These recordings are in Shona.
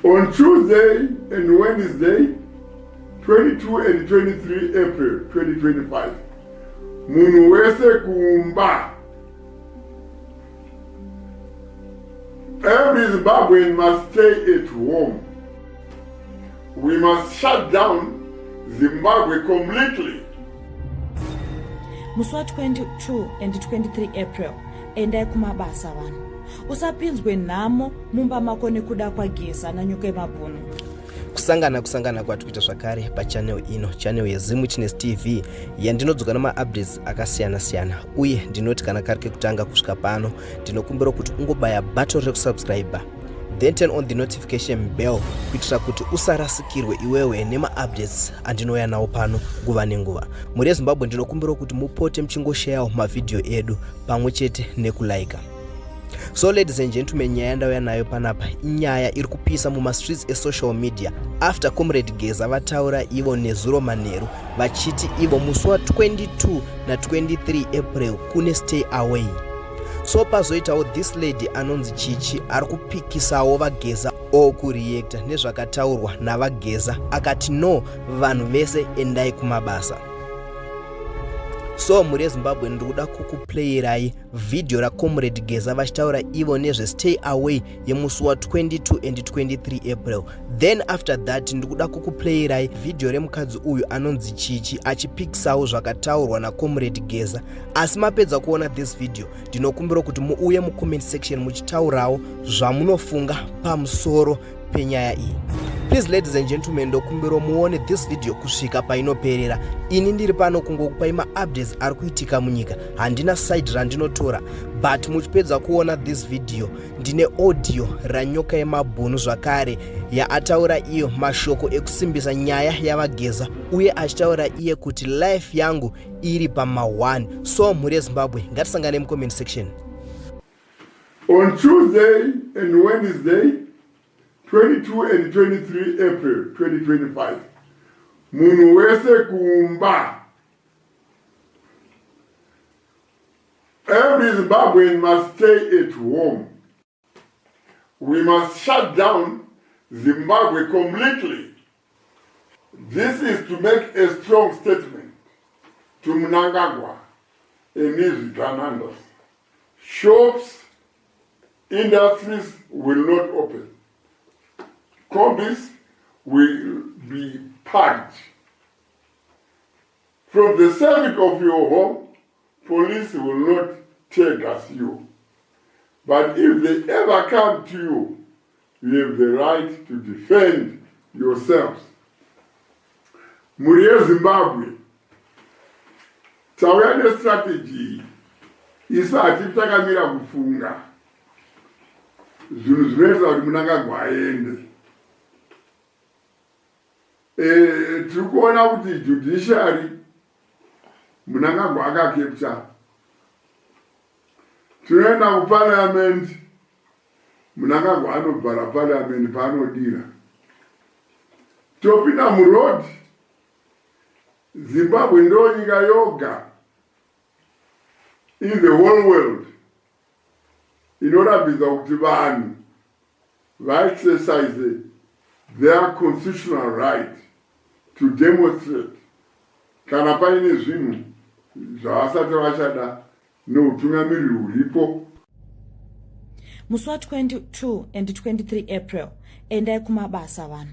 On Tuesday and Wednesday, 22 and 23 April 2025, munhu wese kumba. Every Zimbabwean must stay at home. We must shut down Zimbabwe completely. Musi wa 22 and 23 April, endai kumabasa vanhu. Usapinzwe nhamo mumba mako nekuda kwaGeza naNyoka yemabhunu. Kusangana kusangana kwati kuita zvakare pachannel ino, channel yeZimwitness TV, yandinodzoka nemaupdates akasiyana siyana, uye ndinoti kana kari kekutanga kusvika pano, ndinokumbira kuti ungobaya button rekusubscribe, then turn on the notification bell kuitira kuti usarasikirwe iwewe nemaupdates andinouya nawo pano nguva nenguva. Mhuri yeZimbabwe, ndinokumbira kuti mupote muchingoshayawo mavhidhiyo edu pamwe chete nekulaika. So ladies and gentlemen, nyaya yandauya nayo panapa inyaya iri kupisa mumastreets esocial media after Comrade Geza vataura ivo nezuro manheru vachiti ivo musi wa22 na23 April kune stay away. So pazoitawo this lady anonzi Chichi ari kupikisawo vaGeza or kureacta nezvakataurwa navaGeza, akati no, vanhu vese endai kumabasa. So mhuri yeZimbabwe, ndiri kuda kukuplayirai vhidhiyo raComrade Geza vachitaura ivo nezvestay away yemusi wa22 and 23 April. Then after that ndiri kuda kukuplayirai vhidhiyo remukadzi uyu anonzi Chichi achipikisawo zvakataurwa naComrade Geza. Asi mapedza kuona this video, ndinokumbira kuti muuye mucomment section muchitaurawo zvamunofunga pamusoro penyaya iyi. Please, ladies and gentlemen, ndokumbira muone this video kusvika painoperera. Ini ndiri pano kungokupai maupdates ari kuitika munyika, handina side randinotora. But muchipedza kuona this video, ndine audio raNyoka yemabhunu zvakare yaataura iyo mashoko ekusimbisa nyaya yavaGeza, uye achitaura iye kuti life yangu iri pama1. So mhuri yeZimbabwe, ngatisangane mucomment section. On Tuesday and Wednesday, 22 and 23 April 2025, munhu wese kumba. Every Zimbabwean must stay at home. We must shut down Zimbabwe completely. This is to make a strong statement to Mnangagwa and his Ganandas. Shops, industries will not open. Combis will be packed. From the safety of your home, police will not tear gas you. But if they ever come to you, you have the right to defend yourselves. Mhuri yeZimbabwe, tauya nestrategy iyi. Isu hatiri takamira kufunga zvinhu zvinoita kuti Mnangagwa aende. Tiri kuona kuti judiciary Mnangagwa akacapture. Tinoenda kuparliament, Mnangagwa anobhara parliament paanodira. Topinda muroad. Zimbabwe ndo nyika yoga in the whole world inorambidza kuti vanhu vaexercise their constitutional right to demonstrate kana paine zvinhu zvavasati vachada neutungamiriri huripo. Musi wa22 and 23 April, endai kumabasa vanhu.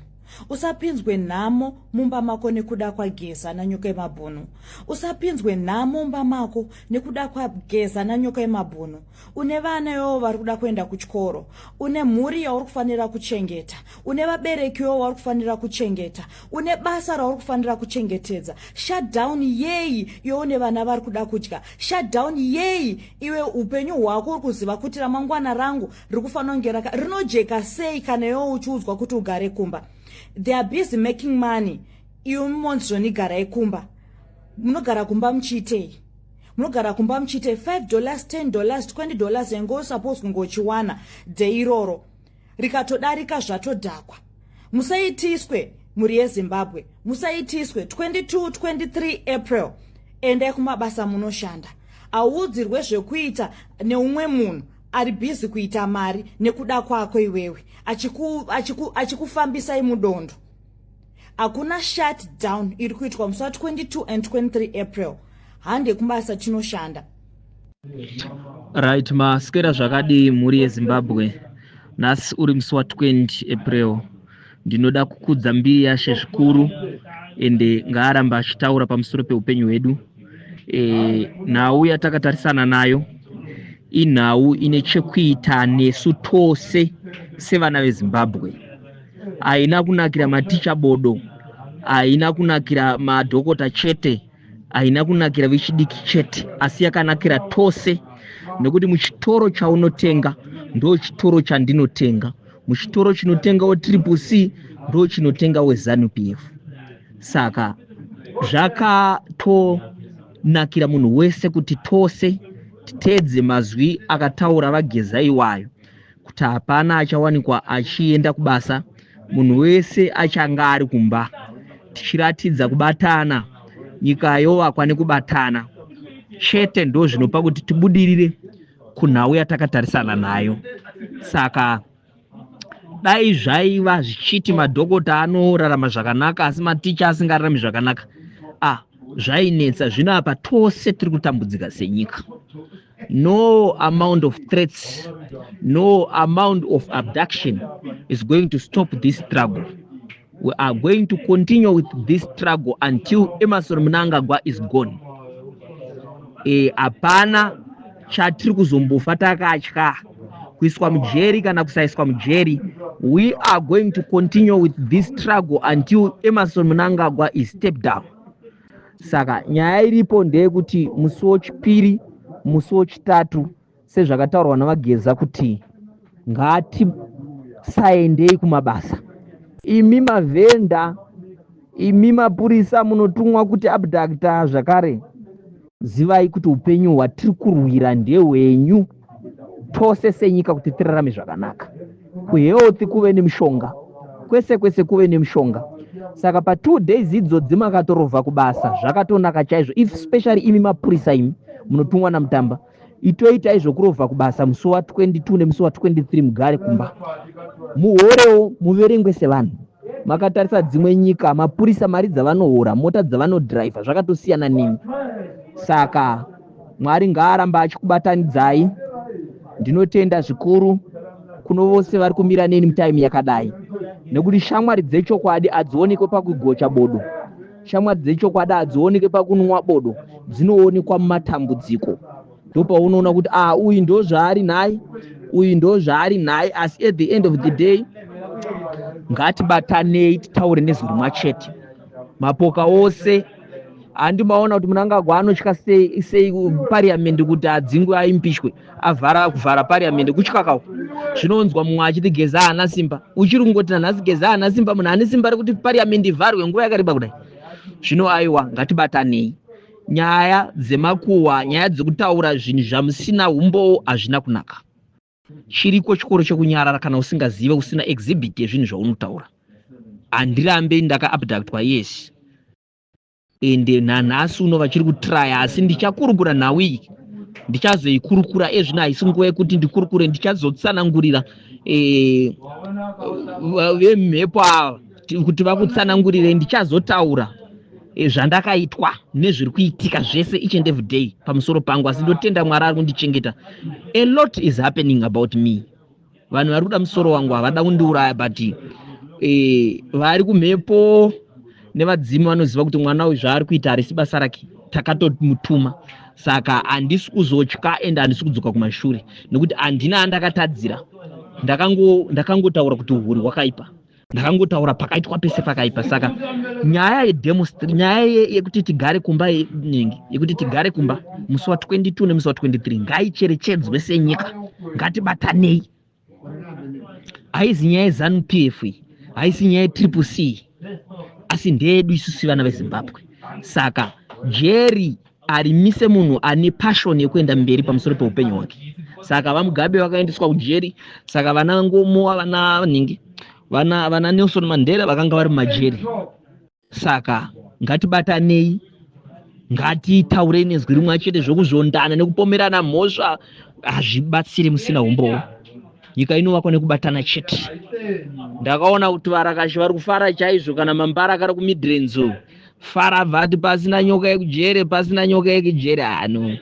Usapinzwe nhamo mumba mako nekuda kwaGeza naNyoka yemabhunu. Usapinzwe nhamo mumba mako nekuda kwaGeza naNyoka yemabhunu. Une vana iwovo vari kuda kuenda kuchikoro, une mhuri yauri kufanira kuchengeta, une vabereki iwovo vari kufanira kuchengeta, une basa rauri kufanira kuchengetedza. Shutdown yei iwe une vana vari kuda kudya? Shutdown yei iwe upenyu hwako uri kuziva kuti ramangwana rangu riri kufanira kunge rinojeka sei kana iwe uchiudzwa kuti ugare kumba? They are busy making money, iwe monzi zvoni garai kumba. Munogara kumba muchiitei? Munogara kumba muchiitei? $5, $10, $20 yange suppose kunge uchiwana day iroro rikatodarika, zvatodhakwa. Musaitiswe, mhuri yeZimbabwe, musaitiswe. 22 23 April, endai kumabasa munoshanda. Audzirwe zvekuita neumwe munhu. ari bhizi kuita mari nekuda kwako iwewe, achikufambisai mudondo. Hakuna shut down iri kuitwa musi wa22 and 23 April. Hande kubasa, tinoshanda. Right, maswera zvakadii, mhuri yeZimbabwe? Nhasi uri musi wa20 April. Ndinoda kukudza mbiri yashe zvikuru, ende ngaaramba achitaura pamusoro peupenyu hwedu. Nhau yatakatarisana nayo inhau ine chekuita nesu tose sevana veZimbabwe. Haina kunakira maticha bodo, haina kunakira madhokota chete, haina kunakira vechidiki chete, asi yakanakira tose, nekuti muchitoro chaunotenga ndo chitoro chandinotenga, muchitoro chinotengawo Triple C ndo chinotengawo ZANU PF. Saka zvakatonakira munhu wese kuti tose titeedze mazwi akataura vaGeza iwayo, kuti hapana achawanikwa achienda kubasa, munhu wese achanga ari kumba, tichiratidza kubatana. Nyika yovakwa nekubatana chete, ndo zvinopa kuti tibudirire kunhau yatakatarisana nayo. Saka dai zvaiva zvichiti madhokota anorarama zvakanaka asi maticha asingararami zvakanaka, ah, zvainetsa. Zvino apa tose tiri kutambudzika senyika. No amount of threats, no amount of abduction is going to stop this struggle. We are going to continue with this struggle until Emmerson Mnangagwa is gone. Hapana chatiri kuzombofa takatya kuiswa mujeri kana kusaiswa mujeri. We are going to continue with this struggle until Emmerson Mnangagwa is stepped down. Saka nyaya iripo ndeyekuti musi wechipiri, musi wechitatu, sezvakataurwa navaGeza kuti ngatisaendei kumabasa. Imi mavhenda, imi mapurisa munotumwa kuti abducta zvakare, zivai kuti upenyu hwatiri kurwira ndehwenyu tose senyika, kuti tirarame zvakanaka, kuhealth kuve nemishonga, kwese kwese kuve nemishonga. Saka pa2 days idzodzi makatorovha kubasa, zvakatonaka chaizvo. If especially imi mapurisa, imi munotumwa namutamba, itoitai zvokurovha kubasa musi wa22 nemusi wa23, mugare kumba, muhorewo, muverengwe sevanhu. Makatarisa dzimwe nyika, mapurisa mari dzavanohora, mota dzavanodhiraivha zvakatosiyana nemi. Saka Mwari ngaaramba achikubatanidzai. Ndinotenda zvikuru kuno vose vari kumira neni mutime yakadai, nekuti shamwari dzechokwadi hadzionekwe pakugocha bodo, shamwari dzechokwadi hadzionekwe pakunwa bodo, dzinoonekwa mumatambudziko. Ndopaunoona kuti, ah, uyu ndo zvaari nhai, uyu ndo zvaari nhai. Asi at the end of the day, ngatibatanei, titaure nezwi rimwe chete, mapoka ose. Handimaona kuti Mnangagwa anotya sei, sei parliament kuti adzingwe, aimpeachwe, avhara, kuvhara parliament kutya kako. Zvinonzwa mumwe achiti Geza haana simba. Uchiri kungoti nanhasi Geza haana simba. Munhu ane simba rekuti parliament ivharwe nguva yakareba kudai? Zvino aiwa, ngatibatanei. Nyaya dzemakuhwa, nyaya dzekutaura zvinhu zvamusina umbowo hazvina kunaka. Chiriko chikoro chekunyarara kana usingazive, usina exhibit yezvinhu zvaunotaura. Handirambe ndakaabductwa, yes, ende nanhasi uno vachiri kutraya, asi ndichakurukura nhau iyi, ndichazoikurukura. Ezvino haisi nguva yekuti ndikurukure. Ndichazotsanangurira vemhepo ava kuti vakutsanangurire. Ndichazotaura zvandakaitwa nezviri kuitika zvese each and every day pamusoro pangu. Asi ndotenda Mwari ari kundichengeta. A lot is happening about me. Vanhu vari kuda musoro wangu, havada kundiuraya, but vari kumhepo nevadzimu vanoziva kuti mwana uyu zvaari kuita harisi basa rake, takatomutuma. Saka handisi kuzotya ende handisi kudzoka kumashure, nekuti handina andakatadzira. Ndakangotaura kuti uhuri hwakaipa, ndakangotaura pakaitwa pese pakaipa. Saka nyaya nyaya yekuti tigare kumba, nyingi yekuti tigare kumba musi wa22 nemusi wa23, ngaicherechedzwe senyika. Ngatibatanei. Haizi nyaya yeZANU PF iyi, haisi nyaya yeTriple C, asi ndeyedu isusu vana veZimbabwe. Saka jeri arimise munhu ane passion yekuenda mberi pamusoro peupenyu hwake. Saka vaMugabe vakaendeswa kujeri, saka vana Ngomoa, vana nhingi, vana Nelson Mandela vakanga vari mumajeri. Saka ngatibatanei. Ngatitaurei nezwi rimwe chete. Zvokuzvondana nekupomerana mhosva hazvibatsiri musina umbowo. Nyika inovakwa nekubatana chete. Ndakaona kuti varakashi vari kufara chaizvo. Kana mambara kari kuMidlands, fara vati pasina nyoka yekujere, pasina nyoka yekujere. Ano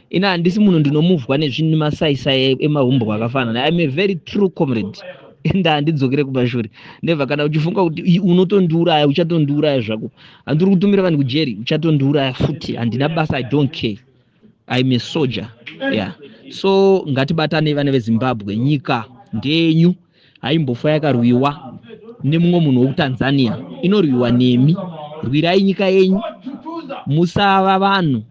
ina handisi munhu ndinomuvhwa nezvinhu nemasaisai emahumbwe akafanana. I'm a very true comrade ende handidzokere kumashure, never. Kana uchifunga kuti unotondiuraya, uchatondiuraya zvako. Handiri kutumira vanhu kujeri, uchatondiuraya futi, handina basa. I don't care, I'm a soldier, yeah. So ngatibatanei, vana veZimbabwe. Nyika ndeyenyu, haimbofa yakarwiwa nemumwe munhu wekuTanzania, inorwiwa nemi. Rwirai nyika yenyu, musava vanhu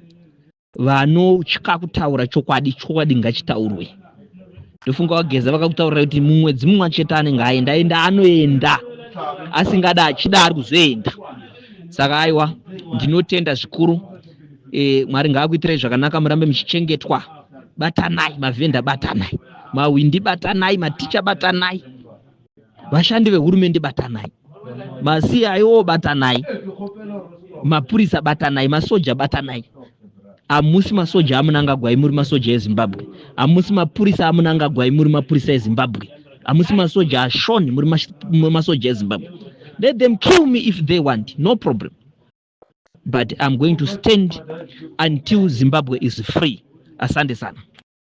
vanotya kutaura chokwadi. Chokwadi ngachitaurwe. Ndofunga vaGeza vakakutaurira kuti mumwedzi mumwe chete anenge aenda. Enda, anoenda asingada, achida, ari kuzoenda. Saka aiwa, ndinotenda zvikuru. Mwari ngaakuitirai zvakanaka, murambe muchichengetwa. Batanai mavhenda, batanai mahwindi, batanai maticha, batanai vashandi vehurumende, batanai maCIO, batanai mapurisa, batanai masoja, batanai. Hamusi masoja aMnangagwa, muri masoja eZimbabwe. Hamusi mapurisa aMnangagwa, muri mapurisa eZimbabwe. Hamusi masoja aShon, muri masoja eZimbabwe. Let them kill me if they want, no problem, but I'm going to stand until Zimbabwe is free. Asante sana.